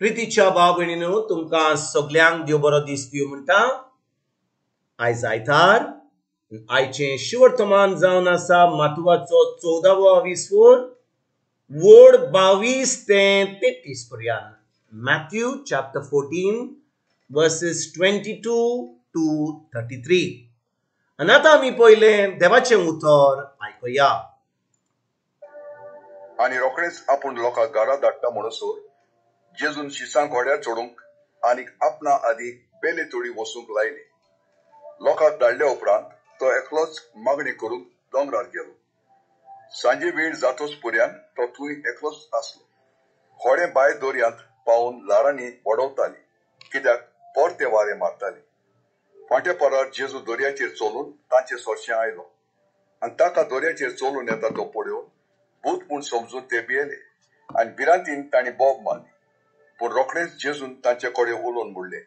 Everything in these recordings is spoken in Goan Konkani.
प्रितीच्या भाव भयणीनो, तुमकां सगल्यांक देव बरो दीस दिवं म्हणटा. आयज आयतार, आयचें शिवर्तमान जावन आसा मातुवाचो 14वो विसवोर, वोड 22 ते 33 पर्यंत. Matthew chapter 14 verses 22 to 33. आनी आतां आमी पयलें देवाचें उतर आयकुया. आनी रोखडेच आपूण लोकांक घरा धाडटा म्हणसर जेजून शिसांक घोड्यार चडूंक आनी आपणा आदी पेले तोडी वचूंक लायले. लोकांक धाडल्या उपरांत तो एकलोच मागणी करूंक दोंगरार गेलो. सांजे वेळ जातोच पर्यंत तो थंय एकलोच आसलो. होडें भायर दर्यांत पावून ल्हारांनी वडवताली, कित्याक परते वारें मारताले. फांट्या परार जेजू दर्याचेर चलून तांचे सरशें आयलो आनी ताका दर्याचेर चलून येता तो पळोवन भूत म्हूण समजून ते भियेले आनी भिरांतीन तांणी बोब मारली. पूण रोखडेच जेजून तांचे कडेन उलोवन म्हणलें,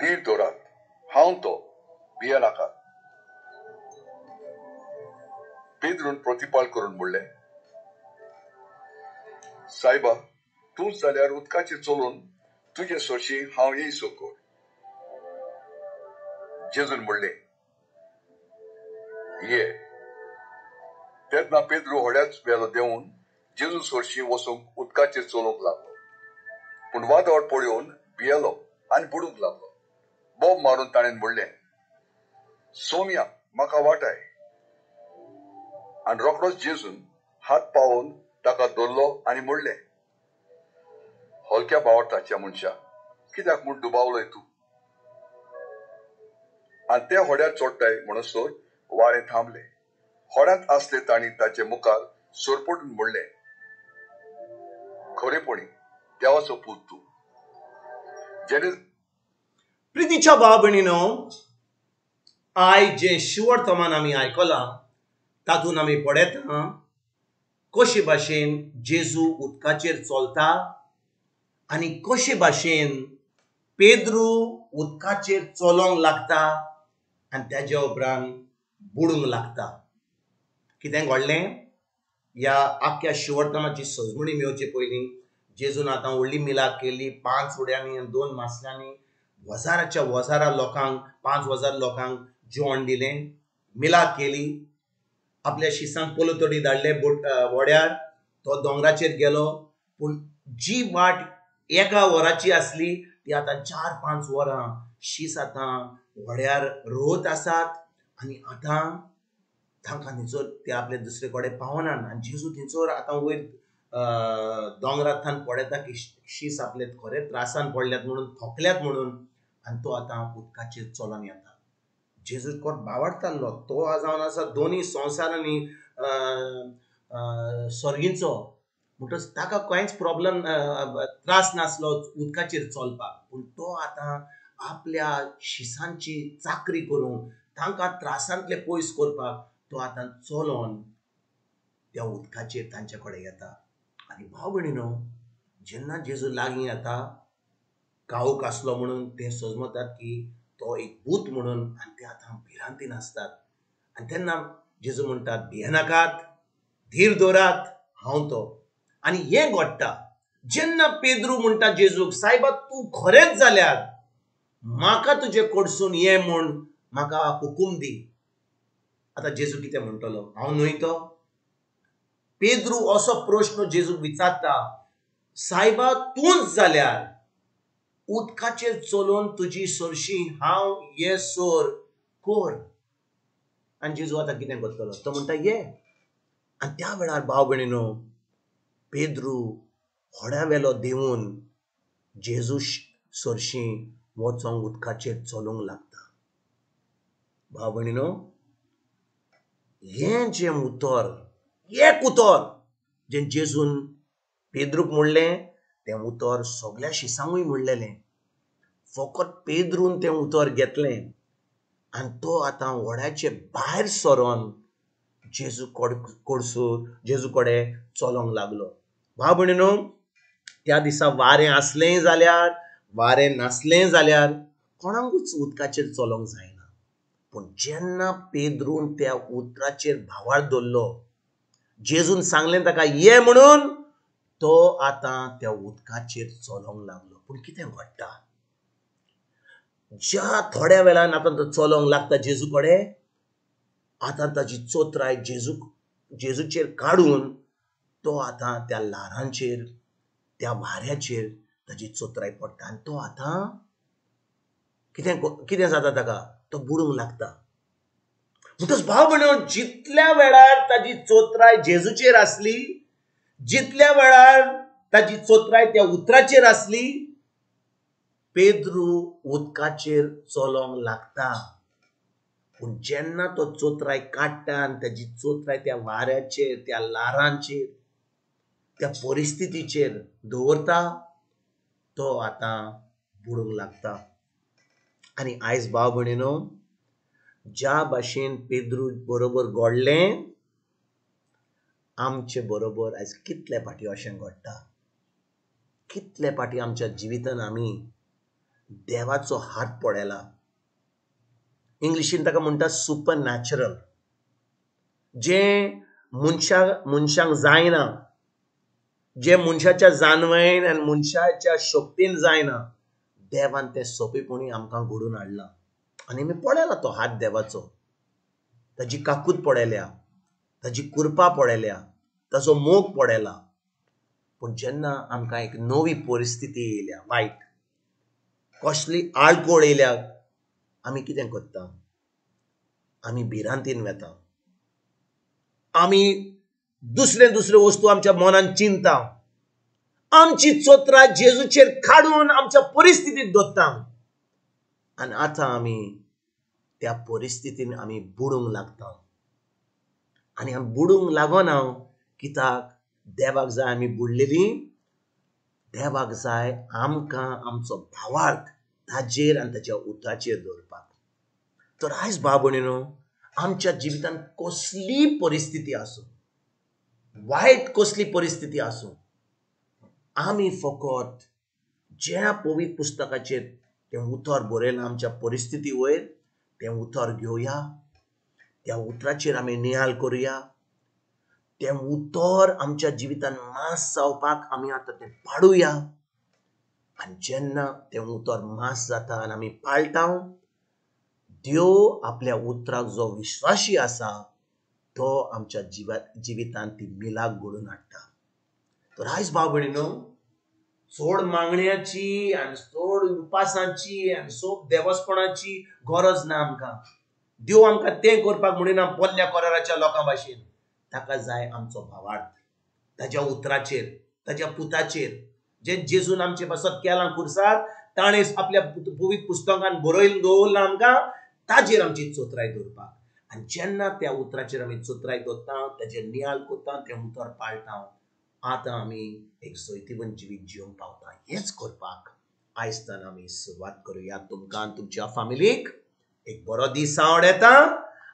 धीर दवरात, हांव तो, भियेनाकात. पेद्रून प्रतिपाल करून म्हणलें, सायबा, तूंच जाल्यार उदकाचेर चलून तुजे सरशीं हांव येयसो कर. जेजून म्हणलें, ये. तेन्ना पेद्रू होड्याच वेलो देंवून जेजू सरशीं वचूंक उदकाचेर चलूंक लागलो. पूण वादळ पळोवन भियेलो आनी बुडूंक लागलो. बोब मारून ताणें म्हणलें, सोम्या, म्हाका वाटाय. आनी रोखडोच जेजून हात पावोवन ताका धरलो आनी म्हणलें, हलक्या भावार्थाच्या मनशा, कित्याक म्हूण दुबावलोय तूं? आनी ते होड्यार चडटाय म्हणसर वारें थांबलें. होड्यांत आसले तांणी ताचे मुखार सरपटून म्हणलें, खरेपणी देवाचो पूत तूं. जेणे प्रितीच्या भाव भयणीनो, आयज जें शिवर्तमान आमी आयकलां तातूंत आमी पळयता कशे भाशेन जेजू उदकाचेर चलता आनी कशे भाशेन पेद्रू उदकाचेर चलोंक लागता आनी ताज्या उपरांत बुडूंक लागता. कितें घडलें? ह्या आख्ख्या शिवर्तमाची सजमणी मेळचे पयलीं जेजून आतां व्हडली मिलाक केली. 5 उड्यांनी आनी 2 मासल्यांनी हजाराच्या हजारा लोकांक, 5000 लोकांक जेवण दिलें, मिलाक केली. आपल्या शिसांक पलतडी धाडले बोट व्हड्यार, तो दोंगराचेर गेलो. पूण जी वाट 1 वराची आसली ती आतां 4-5 वरां शीस आतां व्हड्यार रोवत आसात आनी आतां तांकां थंयसर ते आपले दुसरे कडेन पावनात. आनी जेजू थंयसर आतां वयर दोंगरांतल्यान पळयता की शीस आपले खरे त्रासान पडल्यात म्हणून, थकल्यात म्हणून, आनी तो आतां उदकाचेर चलोन येता. जेजू कोट भावार्थाल्लो, तो जावन आसा दोनी संवसारांनी सर्गीचो, म्हणटच ताका कांयच प्रॉब्लम त्रास नासलो उदकाचेर चलपाक. पूण तो आतां आपल्या शिसांची चाकरी करूंक, तांकां त्रासांतले पयस करपाक तो आतां चलोन त्या उदकाचेर तांचे कडेन येता. आनी भाव भयणीनो, जेन्ना जेजू लागीं येता, काळोख आसलो म्हणून ते सजमतात की तो एक भूत म्हणून, आनी ते आतां भिरांतीन आसतात. आनी तेन्ना जेजू म्हणटात, भियेनाकात, धीर दवरात, हांव तो. आनी हें घडटा जेन्ना पेद्रू म्हणटा जेजूक, सायबा, तूं खरेंच जाल्यार म्हाका तुजे कडसून ये म्हूण म्हाका हुकूम दी. आतां जेजू कितें म्हणटलो? हांव न्हय तो? पेद्रू असो प्रश्न जेजूक विचारता, सायबा, तूंच जाल्यार उदकाचेर चलोवन तुजी सरशी हांव ये सोर कोर. आनी जेजू आतां कितें करतलो? तो म्हणटा ये. आनी त्या वेळार भाव भयणीनो, पेद्रू होड्या वेलो देंवून जेजू सरशी वचोंक उदकाचेर चलूंक लागता. भाव भयणीनो, हें जें उतर, एक उतर जें जेजून पेद्रूक म्हणलें, तें उतर सगल्या शिसांकूय म्हणलेलें. फकत पेद्रून तें उतर घेतलें आनी तो आतां व्हड्याचे भायर सरोन जेजू कडसून जेजू कडेन चलोंक लागलो. भाव भयणीनो, त्या दिसा वारें आसलें जाल्यार, वारें नासलें जाल्यार कोणाकूच उदकाचेर चलोंक जायना. पूण जेन्ना पेद्रून त्या उतराचेर भावार्थ दवरलो, जेजून सांगलें ताका ये म्हणून, तो आतां त्या उदकाचेर चलोंक लागलो. पूण कितें घडटा, ज्या थोड्या वेळान आतां तो चलोंक लागता जेजू कडेन, आतां ताजी चोत्राय जेजूचेर काडून तो आतां त्या ल्हारांचेर, त्या वाऱ्याचेर ताजी चोत्राय पडटा आनी तो आतां कितें कितें जाता ताका, तो बुडूंक लागता. म्हणटच भाव भयणीनो, जितल्या वेळार ताजी चोत्राय जेजूचेर आसली, जितल्या वेळार ताजी चोत्राय त्या उतराचेर आसली, पेद्रू उदकाचेर चलोंक लागता. पूण जेन्ना तो चोत्राय काडटा आनी ताजी चोत्राय त्या वाऱ्याचेर, त्या ल्हारांचेर, त्या परिस्थितीचेर दवरता, तो आतां बुडूंक लागता. आनी आयज भाव भयणीनो, ज्या भाशेन पेद्रू बरोबर घडलें, आमचे बरोबर आयज कितले फाटी अशें घडटा. कितले फाटी आमच्या जिवितान आमी देवाचो हात पळयला. इंग्लिशीन ताका म्हणटा सुपर नॅचरल, जें मनशांक जायना, जें मनशाच्या जानवेन आनी मनशाच्या शक्तीन जायना, देवान तें सोंपेपणी आमकां घडोवन हाडलां. आनी आमी पळयला तो हात देवाचो, ताजी काकूत पळयल्या, ताजी कृपा पळयल्या, ताजो मोग पळयला. पूण जेन्ना आमकां एक नवी परिस्थिती येयल्या, वायट कसली आडखळ येयल्या, आमी कितें करता, आमी भिरांतीन वेता, आमी दुसरे दुसरे वस्तू आमच्या मनान चिंता, आमची चोत्रां जेजूचेर काडून आमच्या परिस्थितीक दवरता आनी आतां आमी त्या परिस्थितीन आमी बुडूंक लागता. आनी आमी बुडूंक लागना कित्याक, देवाक जाय आमी बुडलेली, देवाक जाय आमकां आमचो भावार्थ ताजेर आनी ताच्या उतराचेर दवरपाक. तर आयज भाव भयणीनो, आमच्या जिवितांत कसली परिस्थिती आसूं, वायट कसली परिस्थिती आसूं, आमी फकत ज्या पवित्र पुस्तकाचेर तें उतर बरयलां आमच्या परिस्थिती वयर, तें उतर घेवया, त्या उतराचेर आमी नियाळ करुया, तें उतर आमच्या जिवितांत मास जावपाक आमी आतां तें पाडुया. आनी जेन्ना तें उतर मास जाता आनी आमी पाळटा, देव आपल्या उतराक जो विश्वासी आसा तो आमच्या जिवितांत ती मिलाक घडोवन हाडटा. तर आयज भाव भयणीनो, चड मागण्याची आनी चड उपासांची आनी सोब देवस्पणाची गरज ना आमकां. देव आमकां तें करपाक म्हणिना पोरण्या कराराच्या लोकां भाशेन. ताका जाय आमचो भावार्थ ताज्या उतराचेर, ताज्या पुताचेर, जें जेजून आमचे पासत केलां खुर्सार, ताणें आपल्या पवित्र पुस्तकान बरयन दवरलां आमकां, ताजेर आमची चोत्राय दवरपाक. आनी जेन्ना त्या उतराचेर आमी चोत्राय दवरता, ताजेर नियाळ करता, तें उतर पाळटा, आतां आमी एक जैतिवंत जिवीत जिवंक पावता. हेंच करपाक आयज आमी सुरवात करुया. तुमकां तुमच्या फामिलीक एक बरो दीस आवडटा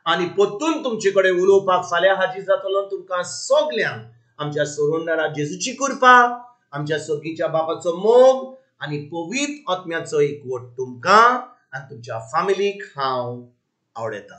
आनी परतून तुमचे कडेन उलोवपाक फाल्यां हाजीर जातलो. तुमकां सगल्यांक आमच्या सोडवणदारा जेजूची कृपा, आमच्या सर्गीच्या बापाचो मोग आनी पवित्र आत्म्याचो एकवट तुमकां आनी तुमच्या फामिलीक हांव आवडटा.